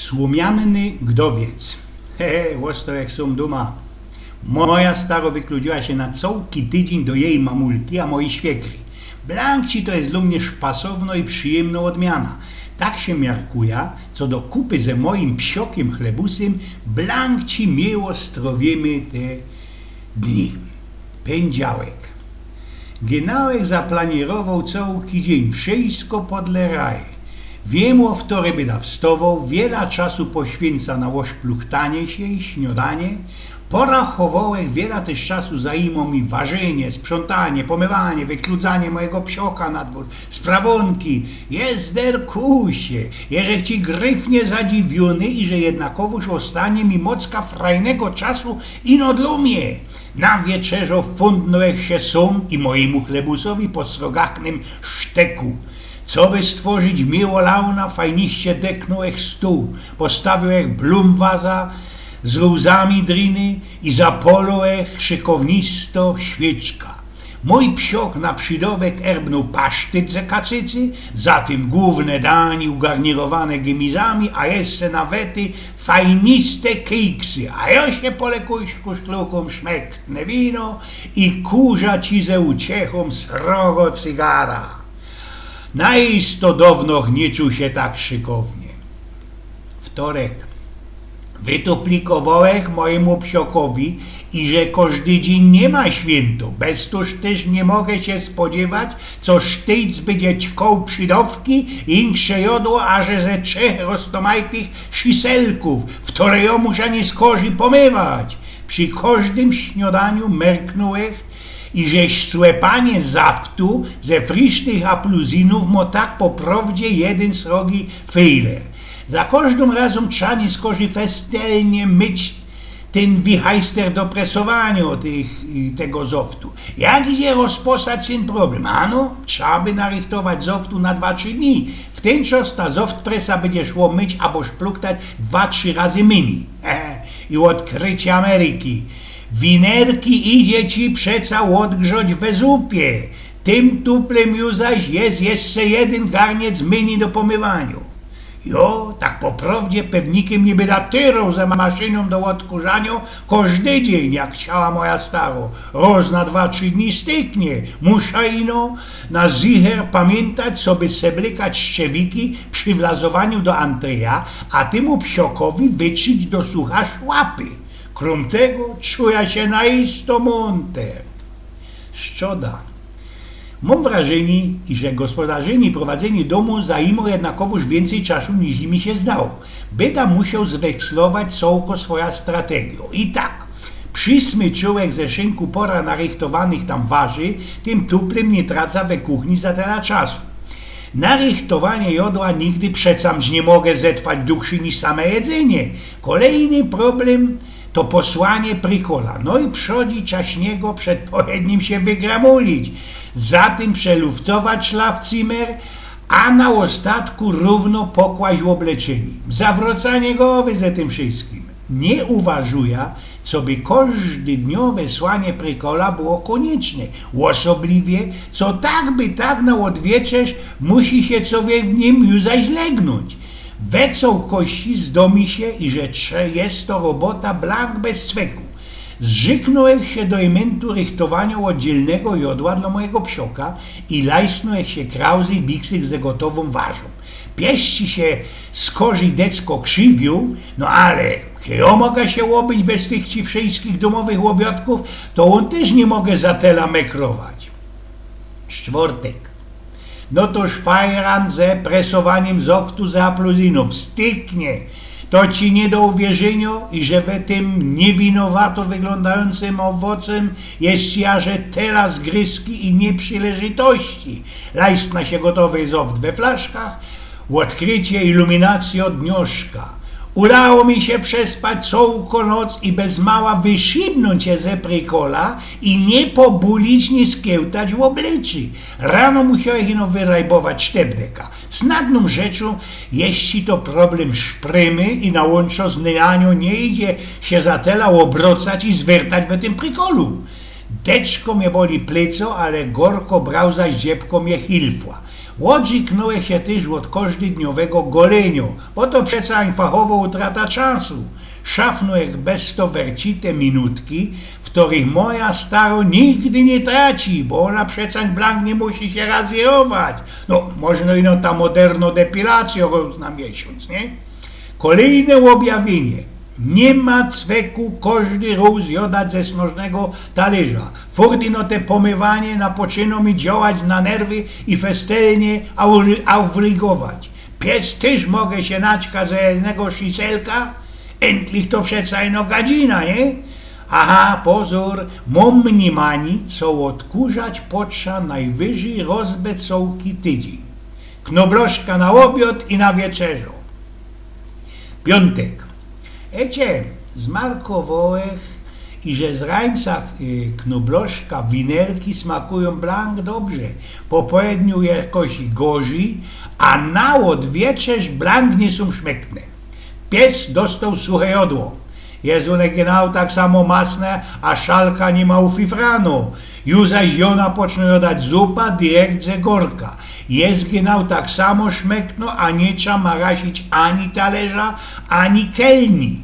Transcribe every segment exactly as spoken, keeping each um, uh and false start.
Słōmianny gdowiec. He, he, ôstoł jak sōm dōma. Moja staro wykludziła sie na cołki tydziyń do jeji mamulki, a mojij świekry. Blankci to je dlō mie szpasowno i przijymno ôdmiana. Tak sie miarkuja, co do kupy ze mojim psiokym Chlebusym, blankci miło strowiymy te dni. Pyndziałek. Gynałech zaplanierowoł cołki dziyń, wszysko podle raje. Wiym, ô wtorej byda wstowoł, wiela czasu poświyńca na ôszpluchtanie sie i śniodanie. Porachowołech, wiela tyż czasu zajmło mi warzynie, sprzątanie, pomywanie, wykludzanie mojigo psioka na dwōr, sprawōnki. Jezderkusie, jeżech ci gryfnie zadziwiōny, iże jednakowōż ôstanie mi mocka frajnego czasu ino dlō mie. Na wieczerzŏ fōndnōłech sie sōm i mojimu Chlebusowi po strogachnym sztyku. Coby stworzić miło launa, fajniście deknōłech stōł, postawiōłech blumwaza z rōzami driny i zapolołech szykownisto świyczka. Mōj psiok na przidowek erbnōł pasztyt ze kacycy, za tym głōwne danie ugarnirowane gymizami, a jeszcze nawety fajniste kejksy, a jŏ sie po lekuśku szklukōm szmektnę wino i kurza ci ze uciechōm srogo cygara. Naisto downo niy czuł sie tak szykownie. Wtorek. Wytuplikowołech mojimu psiokowi, iże kożdy dziyń niy ma świynto. Bez tōż tyż niy mogę sie spodziywać, co sztyjc bydzie ćkoł przidowki i insze jodło, aże ze trzech roztomajtych sziselkōw, wtore jŏ muszã niy skorzij pomywać. Przi kożdym śniodaniu merknōłech, iże słepanie zaftu ze frisztych apluzinōw mŏ tak po prowdzie jedyn srogi fejler. Za kożdym razōm trza niy skorzij festelnie myć tyn wichajster do presowaniŏ tych, tego zoftu. Jak idzie rozposać tyn problem? Ano, trza by narychtować zoftu na dwa, trzi dni. W tyn czas ta zoftpresa bydzie szło myć abo szpluchtać dwa, trzi razy mynij. I ôdkrycie Ameryki. Winerki idzie ci przeca ôdgrzoć we zupie. Tym tuplym ju zaś je jeszcze jedyn garniec mynij do pomywaniŏ. Jo, tak po prowdzie pewnikym niy byda tyroł ze maszynōm do ôdkurzaniŏ kożdy dziyń, jak chciała moja staro. Roz na dwa, trzi dni styknie. Musza ino na zicher pamiyntać, coby seblykać szczewiki przi wlazowaniu do antryja, a tymu psiokowi wytrzić do sucha szłapy. Krōm tego czujã sie naisto mōnter. Szczoda. Mōm wrażynie, iże gospodarzynie i prowadzenie dōmu zajmŏ jednakowōż wiyncyj czasu, niźli mi sie zdało. Byda musioł zwekslować cołko swoja strategijo. I tak, przismyczyłech ze szynku pora narychtowanych tam warzyw, tym tuplym niy traca we kuchni za tela czasu. Na rychtowanie jodła nigdy przecamż niy mogę zetwać dugszy niż same jedzenie. Kolejny problem to posłanie prikola. No i przodzi trzeba niego przed połednim sie wygramulić. Za tym przeluftować szlafcymer, a na ôstatku rōwno pokłaść ôbleczynie. Zawrocanie gowy ze tym wszyjskim. Niy uważujã, coby kożdydniowe słanie prikola było kōnieczne. Ôsobliwie, co tak by tak na ôdwieczerz musi sie cowie w nim ju zaś legnōńć. We cołkości zdŏ mi sie, iże trze-, je to robota blank bez cweku. Zrzyknōłech sie do imyntu rychtowaniŏ ôddzielnego jodła dlŏ mojigo psioka i lajsnōłech sie krauzy i biksych ze gotowōm warzōm. Piesci sie skorzij decko krzywiōł, no ale, że jŏ mogã sie ôbyć bez tych ci wszyjskich dōmowych ôbiŏdkōw, to ôn tyż niy mogã za tela mekrować. Sztwortek. No tōż fajran ze presowanim zoftu ze apluzynōw. Styknie. To ci niy do uwierzyniŏ, iże we tym niywinowato wyglōndajōncym ôwocym je jaż tela zgryzki i niyprzyleżytości. Lajstna sie gotowy zoft we flaszkach, ôdkrycie, iluminacyjŏ dnioszka. Udało mi sie przespać cołko noc i bez mała wyszibnōńć sie ze prikola i niy pobulić, niy skełtać ôbleczy. Rano musiołech ino wyrajbować sztebdeka. Snadnōm rzeczōm je to problem szprymy i na łōnczo z nyjaniŏ niy idzie sie za tela ôbrocać i zwertać we tym prikolu. Deczko mie boli plyco, ale gorko brauza ździebko mie hilfła. Ôdrziknōłech sie tyż ôd kożdydniowego golyniŏ, bo to przeca fachowo utrata czasu. Szafnōłech bez to wercite minutki, w których moja starŏ nigdy niy traci, bo ôna przeca blank niy musi sie razyrować. No, możno ino ta modernŏ depilacyjŏ roz na miesiōnc, niy? Kolejne ôbjawiynie. Niy ma cweku kożdy rōz jŏdać ze snożnego talerza. Furt ino te pōmywanie napoczynŏ mi dziołać na nerwy i festelnie aufrygować. Pies tyż mogã sie naćkać ze jednego sziselka? Entlich to przeca ino gadzina, niy? Aha, pozōr, mōm mnimani, co ôdkurzać potrza nojwyżyj rozbecōłki tydziyń. Knobloszka na ôbiŏd i na wieczerzŏ. Piōntek. Ecie, zmarkowołech, iże z rańca, y, knobloszka winerki smakujōm blank dobrze. Po połedniu jakoś i gorzyj, a na ôdwieczerz blank niy sōm szmyktne. Pies dostoł suche jŏdło. Jezu, ône genau tak samo masne, a szalka niy ma ufifranŏ. Już zaś jŏ napocznōm jŏdać zupa direkt ze gorka. Jezu, genau tak samo szmyktno, a niy trza marasić ani talerza, ani kelni.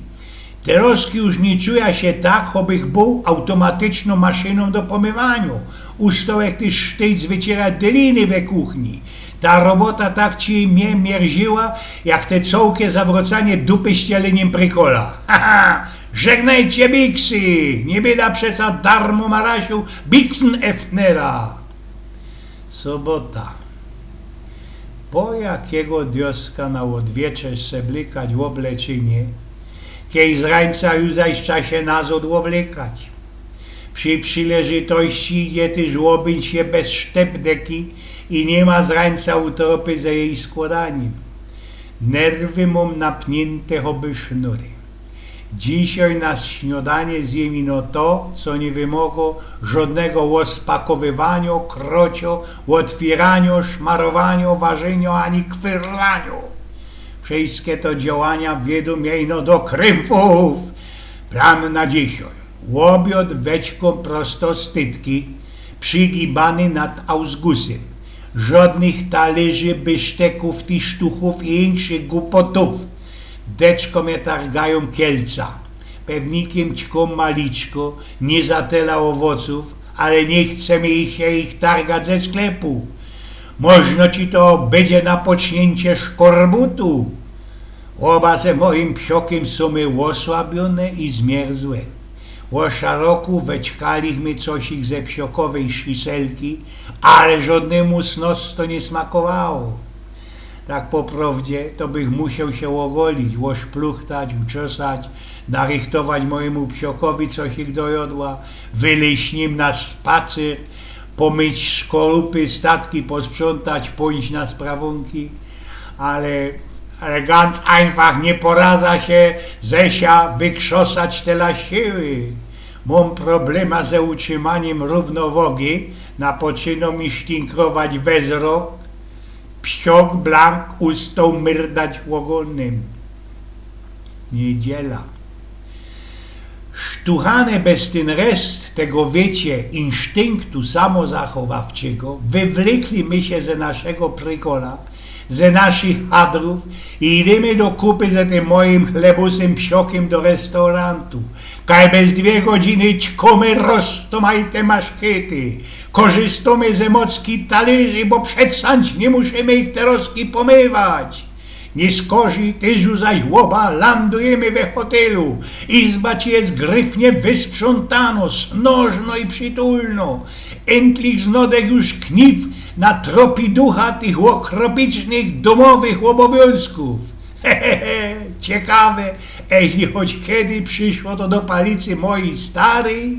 Terŏzki już niy czuja sie tak, chobych bōł automatycznōm maszynōm do pōmywaniŏ. Ustołech tyż sztyjc wyciyrać dyliny we kuchni. Ta robota tak ci mie mierziła, jak te cołkie zawrocanie dupy ścielyniym prykola. Ha, ha! Żegnejcie biksy! Niy byda przeca darmo marasiōł biksnöffnera. Sobota. Po jakigo dioska na ôdwieczerz se blykać ôbleczynie, kej z rańca już zaś trza sie nazŏd ôblykać. Przi przileżytości idzie tyż ôbyńć sie bez sztepdeki i niy ma z rańca utropy ze jeji skłŏdaniym. Nerwy mōm napniynte choby sznury. Dzisiej na śniŏdanie zjym ino to, co niy wymŏgŏ żŏdnego ôspakowywaniŏ, krociŏ, ôtwieraniŏ, szmarowaniŏ, warzyniŏ ani kwyrlaniŏ. Wszyjske to dziołania wiydōm mie ino do krymfōw. Plan na dzisiej. Ôbiŏd weczkōm prosto z tytki, przigibany nad ausgusym. Żŏdnych talerzi, bysztekōw, tisztuchōw i inkszych gupotōw. Deczko mie targajōm kielca. Pewnikym ćkōm maliczko, niy za tela ôwocōw, ale niy chce mi sie ich targać ze sklepu. Możno ci to bydzie na poczniyncie szkorbutu. Ôba ze mojim psiokym sōmy ôsłabiōne i zmierzłe. Ô szaroku weczkalich my cosik ze psiokowyj sziselki, ale żŏdnymu snos to niy smakowało. Tak po prŏwdzie, to bych musioł sie ôgolić, ôszpluchtać, uczosać, narychtować mojimu psiokowi cosik do jŏdła, wylyź z nim na spacyr, pōmyć szkorupy, statki posprzątać, pōńć na sprawōnki, ale, ale ganz einfach niy poradza sie ze sia wykrzosać tela siły. Mōm problema ze utrzymaniym rōwnowŏgi, napoczynŏ mi sztynkrować wezrok, psiok blank ustoł myrdać ôgonnym. Niedziela. Sztuchane bez tyn reszt tego, wiycie, insztynktu samŏzachowawczego, wywlykli my sie ze naszego prykola, ze naszych hadrōw i idymy do kupy ze tym mojim chlebusym psiokym do restaurōntu. Kaj bez dwie godziny ćkōmy roztōmajte maszkety, korzystōmy ze mocki talyrzy, bo przeca niy musimy ich terŏzki pōmywać. Niy skorzij, tyż zaś ôba landujymy we hotelu. Izba ci je gryfnie wysprzątanŏ, snożnŏ i przitulnŏ. Entlich znŏdech już kniw na tropi ducha tych ôkropicznych dōmowych ôbowiōnzkōw. He, he, he, ciekawe, eźli choć kedy prziszło to do palicy mojij staryj?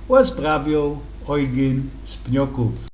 Ôsprawioł Ojgyn z Pniokōw.